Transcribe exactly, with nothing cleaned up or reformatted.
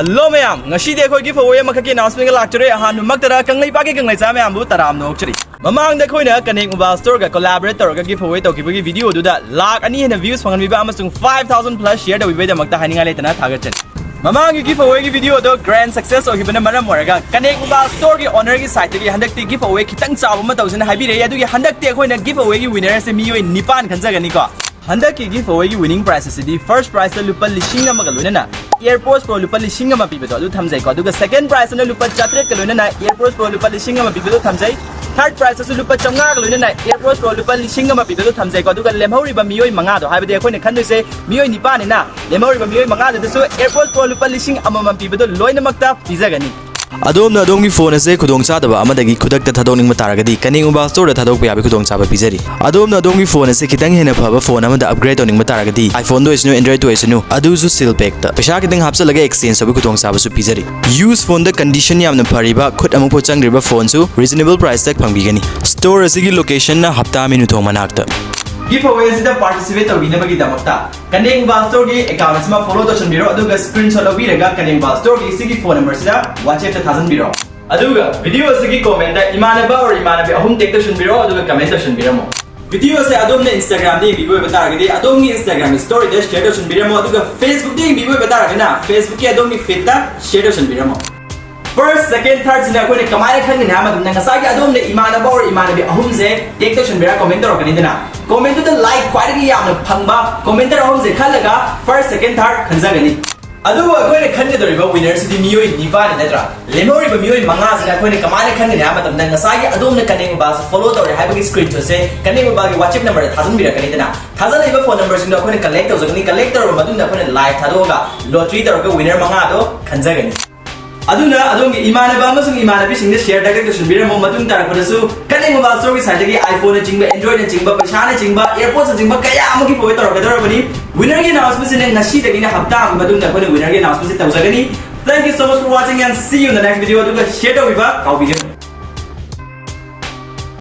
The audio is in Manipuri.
ꯍꯜꯂꯣ ꯃꯌꯥꯝ, ꯉꯁꯤꯗꯤ ꯑꯩꯈꯣꯏ ꯒꯤꯐ ꯑꯋꯦ ꯑꯃꯈꯛꯀꯤ ꯑꯦꯅꯥꯎꯟꯁꯃꯦꯟꯒ ꯂꯥꯛꯆꯔꯦ꯫ ꯑꯍꯥꯟꯕꯃꯛꯇꯗ ꯀꯪꯂꯩꯄꯥꯛꯀꯤ ꯀꯪꯂꯩꯆꯥ ꯃꯌꯥꯝꯕꯨ ꯇꯔꯥꯝꯅ ꯑꯣꯛꯆꯔꯤ꯫ ꯃꯃꯥꯡꯗ ꯑꯩꯈꯣꯏꯅ ꯀꯅꯦꯛ ꯃꯣꯕꯥꯏꯜ ꯁ꯭ꯇꯣꯔꯒ ꯀꯣꯂꯥꯕꯣꯔꯦꯠ ꯇꯧꯔꯒ ꯒꯤꯐ ꯑꯋꯦ ꯇꯧꯈꯤꯕꯒꯤ ꯚꯤꯗꯤꯑꯣꯗꯨꯗ ꯂꯥꯛ ꯑꯅꯤ ꯍꯦꯟꯅ ꯚ꯭ꯌꯨꯁ ꯐꯪꯍꯟꯕꯤꯕ ꯑꯃꯁꯨꯡ ꯐꯥꯏꯚ ꯊꯥꯎꯖꯟ ꯄ꯭ꯂꯁ ꯁꯤꯌꯔ ꯇꯧꯕꯤꯕꯒꯤꯗꯃꯛꯇ ꯍꯥꯏꯅꯤꯡꯉꯥꯏ ꯂꯩꯇꯅ ꯊꯥꯒꯠꯆꯔꯤ꯫ ꯃꯃꯥꯡꯒꯤ ꯒꯤꯐ ꯑꯋꯦꯒꯤ ꯚꯤꯗꯤꯑꯣꯗꯣ ꯒ꯭ꯔꯦꯟ ꯁꯛꯁꯦꯁ ꯑꯣꯏꯈꯤꯕꯅ ꯃꯔꯝ ꯑꯣꯏꯔꯒ ꯀꯅꯦꯛ ꯃꯣꯕꯥꯏꯜ ꯁ꯭ꯇꯣꯔꯒꯤ ꯑꯣꯅꯔꯒꯤ ꯁꯥꯏꯠꯇꯒꯤ ꯍꯟꯗꯛꯇꯤ ꯒꯤꯐ ꯑꯋꯦ ꯈꯤꯇꯪ ꯆꯥꯎꯕ ꯑꯃ ꯇꯧꯁꯦꯅ ꯍꯥꯏꯕꯤꯔꯛꯏ꯫ ꯑꯗꯨꯒꯤ ꯍꯟꯗꯛꯇꯤ ꯑꯩꯈꯣꯏꯅ ꯒꯤꯐ ꯑꯋꯦꯒꯤ ꯋꯤꯅꯔꯁꯦ ꯃꯤꯑꯣꯏ ꯅꯤꯄꯥꯟ ꯈꯟꯖꯒꯅꯤꯀꯣ꯫ ꯍꯟꯗꯛꯀꯤ ꯒꯤꯐ ꯑꯋꯦꯒꯤ ꯋꯤꯅꯤꯡ ꯄ꯭ꯔꯥꯏꯖ ꯑꯁꯤꯗꯤ ꯐꯥꯔꯁ ꯄ꯭ꯔꯥꯏꯖꯇ ꯂꯨꯄꯥ ꯂꯤꯁꯤꯡ ꯑꯃꯒ ꯂꯣꯏꯅꯅ AirPods Pro ꯂꯨꯄꯥ ꯂꯤꯁꯤꯡ ꯑꯃ ꯄꯤꯕꯗꯣ ꯑꯗꯨ ꯊꯝꯖꯩꯀꯣ꯫ ꯑꯗꯨꯒ ꯁꯦꯀꯦꯟ ꯄ꯭ꯔꯥꯏꯖꯇꯅ ꯂꯨꯄꯥ ꯆꯥꯇ꯭ꯔꯦꯠꯀ ꯂꯣꯏꯅꯅ AirPods Pro ꯂꯨꯄꯥ ꯂꯤꯁꯤꯡ ꯑꯃ ꯄꯤꯕꯗꯣ ꯊꯝꯖꯩ꯫ ꯊꯥꯔꯠ ꯄ꯭ꯔꯥꯏꯖꯇꯁꯨ ꯂꯨꯄꯥ ꯆꯥꯝꯃꯉꯥꯒ ꯂꯣꯏꯅꯅ AirPods Pro ꯂꯨꯄꯥ ꯂꯤꯁꯤꯡ ꯑꯃ ꯄꯤꯕꯗꯣ ꯊꯝꯖꯩꯀꯣ꯫ ꯑꯗꯨꯒ ꯂꯦꯝꯍꯧꯔꯤꯕ ꯃꯤꯑꯣꯏ ꯃꯉꯥꯗꯣ, ꯍꯥꯏꯕꯗꯤ ꯑꯩꯈꯣꯏꯅ ꯈꯟꯗꯣꯏꯁꯦ ꯃꯤꯑꯣꯏ ꯅꯤꯄꯥꯟꯅꯤꯅ, ꯂꯦꯝꯍꯧꯔꯤꯕ ꯃꯤꯑꯣꯏ ꯃꯉꯥꯗꯨꯗꯁꯨ AirPods Pro ꯂꯨꯄꯥ ꯂꯤꯁꯤꯡ ꯑꯃꯃꯝ ꯄꯤꯕꯗꯣ ꯂꯣꯏꯅꯃꯛꯇ ꯄꯤꯖꯒꯅꯤ꯫ ꯑꯗꯣꯝꯅ ꯑꯗꯣꯝꯒꯤ ꯐꯣꯟ ꯑꯁꯦ ꯈꯨꯗꯣꯡꯆꯥꯗꯕ ꯑꯃꯗꯒꯤ ꯈꯨꯗꯛꯇ ꯊꯥꯗꯣꯛꯅꯤꯡꯕ ꯇꯥꯔꯒꯗꯤ ꯀꯅꯦꯛ ꯃꯣꯕꯥꯏꯜ ꯁ꯭ꯇꯣꯔꯗ ꯊꯥꯗꯣꯛꯄ ꯌꯥꯕꯒꯤ ꯈꯨꯗꯣꯡꯆꯥꯕ ꯄꯤꯖꯔꯤ꯫ ꯑꯗꯣꯝꯅ ꯑꯗꯣꯝꯒꯤ ꯐꯣꯟ ꯑꯁꯦ ꯈꯤꯇꯪ ꯍꯦꯟꯅ ꯐꯕ ꯐꯣꯟ ꯑꯃꯗ ꯑꯞꯒ꯭ꯔꯦꯗ ꯇꯧꯅꯤꯡꯕ ꯇꯥꯔꯒꯗꯤ iPhoneꯗ ꯑꯣꯏꯁꯅꯨ, Androidꯇ ꯑꯣꯏꯁꯅꯨ, ꯑꯗꯨꯁꯨ ꯁꯤꯜ ꯄꯦꯛꯇ ꯄꯩꯁꯥ ꯈꯤꯇꯪ ꯍꯥꯞꯆꯤꯜꯂꯒ ꯑꯦꯛꯁꯆꯦꯟꯖ ꯇꯧꯕꯒꯤ ꯈꯨꯗꯣꯡꯆꯥꯕꯁꯨ ꯄꯤꯖꯔꯤ꯫ ꯌꯨꯁ ꯐꯣꯟꯗ ꯀꯟꯗꯤꯁꯟ ꯌꯥꯝꯅ ꯐꯔꯤꯕ, ꯈꯨꯠ ꯑꯃꯨꯛꯐꯥꯎ ꯆꯪꯗ꯭ꯔꯤꯕ ꯐꯣꯟꯁꯨ ꯔꯤꯖꯅꯦꯕꯜ ꯄ꯭ꯔꯥꯏꯁꯇ ꯐꯪꯕꯤꯒꯅꯤ꯫ ꯁ꯭ꯇꯣꯔ ꯑꯁꯤꯒꯤ ꯂꯣꯀꯦꯁꯟꯅ ꯍꯞꯇꯥ ꯃꯤꯅꯨꯊꯣꯡ ꯃꯅꯥꯛꯇ꯫ ꯒꯤꯐ ꯑꯋꯦ ꯑꯁꯤꯗ ꯄꯥꯔꯇꯤꯁꯤꯄꯦꯠ ꯇꯧꯕꯤꯅꯕꯒꯤꯗꯃꯛꯇ ꯀꯅꯦꯛ ꯃꯣꯕꯥꯏꯜ ꯁ꯭ꯇꯣꯔꯒꯤ ꯑꯦꯀꯥꯎꯟ ꯑꯁꯤꯃ ꯐꯣꯂꯣ ꯇꯧꯁꯟꯕꯤꯔꯣ, ꯑꯗꯨꯒ ꯁ꯭ꯀ꯭ꯔꯤꯟꯁꯣꯠ ꯂꯧꯕꯤꯔꯒ ꯀꯅꯦꯛ ꯃꯣꯕꯥꯏꯜ ꯁ꯭ꯇꯣꯔꯒꯤ ꯁꯤꯒꯤ ꯐꯣꯟ ꯅꯝꯕꯔꯁꯤꯗ WhatsAppꯇ ꯊꯥꯖꯟꯕꯤꯔꯣ꯫ ꯑꯗꯨꯒ ꯚꯤꯗꯤꯑꯣ ꯑꯁꯤꯒꯤ ꯀꯣꯃꯦꯟꯗ ꯏꯃꯥꯟꯅꯕ or ꯏꯃꯥꯟꯅꯕꯤ ꯑꯍꯨꯝ ꯇꯦꯛ ꯇꯧꯁꯟꯕꯤꯔꯣ, ꯑꯗꯨꯒ ꯀꯃꯦꯟ ꯇꯧꯁꯟꯕꯤꯔꯝꯃꯣ꯫ ꯚꯤꯗꯤꯑꯣ ꯑꯁꯦ ꯑꯗꯣꯝꯅ Instagramꯗ ꯌꯦꯡꯕꯤꯕ ꯑꯣꯏꯕ ꯇꯥꯔꯒꯗꯤ ꯑꯗꯣꯝꯒꯤ Instagram ꯁ꯭ꯇꯣꯔꯤꯗ ꯁꯤꯌꯔ ꯇꯧꯁꯟꯕꯤꯔꯝꯃꯣ, ꯑꯗꯨꯒ Facebookꯇ ꯌꯦꯡꯕꯤꯕ ꯑꯣꯏꯕ ꯇꯥꯔꯒꯅ Facebookꯀꯤ ꯑꯗꯣꯝꯒꯤ ꯐꯤꯗꯇ ꯁꯤꯌꯔ ꯇꯧꯁꯟꯕꯤꯔꯝꯃꯣ꯫ ꯐꯥꯔꯁ, ꯁꯦꯀꯦꯟ, ꯊꯥꯔꯠꯁꯤꯅ ꯑꯩꯈꯣꯏꯅ ꯀꯃꯥꯏꯅ ꯈꯪꯒꯅꯤ ꯍꯥꯏꯕ ꯃꯇꯝꯗ, ꯉꯁꯥꯏꯒꯤ ꯑꯗꯣꯝꯅ ꯏꯃꯥꯟꯅꯕ or ꯏꯃꯥꯟꯅꯕꯤ ꯑꯍꯨꯝꯁꯦ ꯇꯦꯛ ꯇꯧꯁꯟꯕꯤꯔꯒ ꯀꯃꯦꯟ ꯇꯧꯔꯛꯀꯅꯤꯗꯅ, ꯀꯃꯦꯟꯗꯨꯗ ꯂꯥꯏꯛ ꯈ꯭ꯋꯥꯏꯗꯒꯤ ꯌꯥꯝꯅ ꯐꯪꯕ ꯀꯃꯦꯟꯇꯔ ꯑꯍꯨꯝꯁꯦ ꯈꯜꯂꯒ ꯐꯥꯔꯁ, ꯁꯦꯀꯦꯟ, ꯊꯥꯔꯠ ꯈꯟꯖꯒꯅꯤ꯫ ꯑꯗꯨꯕꯨ ꯑꯩꯈꯣꯏꯅ ꯈꯟꯒꯗꯧꯔꯤꯕ ꯋꯤꯅꯔꯁꯤꯗꯤ ꯃꯤꯑꯣꯏ ꯅꯤꯄꯥꯟꯅꯤ ꯅꯠꯇ꯭ꯔꯥ? ꯂꯦꯝꯍꯧꯔꯤꯕ ꯃꯤꯑꯣꯏ ꯃꯉꯥꯁꯤꯅ ꯑꯩꯈꯣꯏꯅ ꯀꯃꯥꯏꯅ ꯈꯟꯒꯅꯤ ꯍꯥꯏꯕ ꯃꯇꯝꯗ, ꯉꯁꯥꯏꯒꯤ ꯑꯗꯣꯝꯅ ꯀꯅꯦꯛ ꯃꯣꯕꯥꯏꯜꯁꯦ ꯐꯣꯂꯣ ꯇꯧꯔꯦ ꯍꯥꯏꯕꯒꯤ ꯁ꯭ꯀ꯭ꯔꯤꯟꯁꯣꯠꯁꯦ ꯀꯅꯦꯛ ꯃꯣꯕꯥꯏꯜꯒꯤ WhatsApp ꯅꯝꯕꯔꯗ ꯊꯥꯖꯤꯟꯕꯤꯔꯛꯀꯅꯤꯗꯅ, ꯊꯥꯖꯤꯜꯂꯛꯏꯕ ꯐꯣꯟ ꯅꯝꯕꯔꯁꯤꯡꯗꯣ ꯑꯩꯈꯣꯏꯅ ꯀꯂꯦꯛ ꯇꯧꯖꯒꯅꯤ꯫ ꯀꯂꯦꯛ ꯇꯧꯔꯕ ꯃꯇꯨꯡꯗ ꯑꯩꯈꯣꯏꯅ ꯂꯥꯏꯚ ꯊꯥꯗꯣꯛꯑꯒ ꯂꯣꯇ꯭ꯔꯤ ꯇꯧꯔꯒ ꯋꯤꯅꯔ ꯃꯉꯥꯗꯣ ꯈꯟꯖꯒꯅꯤ꯫ ꯑꯗꯨꯅ ꯑꯗꯣꯝꯒꯤ ꯏꯃꯥꯟꯅꯕ ꯑꯃꯁꯨꯡ ꯏꯃꯥꯟꯅꯕꯤꯁꯤꯡꯗ ꯁꯤꯌꯔ ꯇꯛ ꯇꯛ ꯇꯧꯁꯤꯟꯕꯤꯔꯝꯃꯨ꯫ ꯃꯇꯨꯡ ꯇꯥꯔꯛꯄꯗꯁꯨ ꯀꯅꯦꯛ ꯃꯣꯕꯥꯏꯜ ꯁ꯭ꯇꯣꯔꯒꯤ ꯁꯥꯏꯠꯇꯒꯤ iPhoneꯅꯆꯤꯡꯕ, Androidꯅꯆꯤꯡꯕ, ꯄꯩꯁꯥꯅꯆꯤꯡꯕ, AirPodsꯅꯆꯤꯡꯕ ꯀꯌꯥ ꯑꯃꯒꯤ ꯒꯤꯐ ꯑꯋꯦ ꯇꯧꯔꯛꯀꯗꯧꯔꯕꯅꯤ꯫ ꯋꯤꯅꯔꯒꯤ ꯑꯦꯅꯥꯎꯟꯁꯃꯦꯟꯁꯤꯅ ꯉꯁꯤꯗꯒꯤꯅ ꯍꯞꯇꯥ ꯑꯃꯒꯤ ꯃꯇꯨꯡꯗ ꯑꯩꯈꯣꯏꯅ ꯋꯤꯅꯔꯒꯤ ꯑꯦꯅꯥꯎꯟꯁꯃꯦꯟꯁꯤ ꯇꯧꯖꯒꯅꯤ꯫ Thank you so much for watching and see you in the next video꯫ ꯑꯗꯨꯒ ꯁꯤꯌꯔ ꯇꯧꯕꯤꯕ ꯀꯥꯎꯕꯤꯒꯅꯨ꯫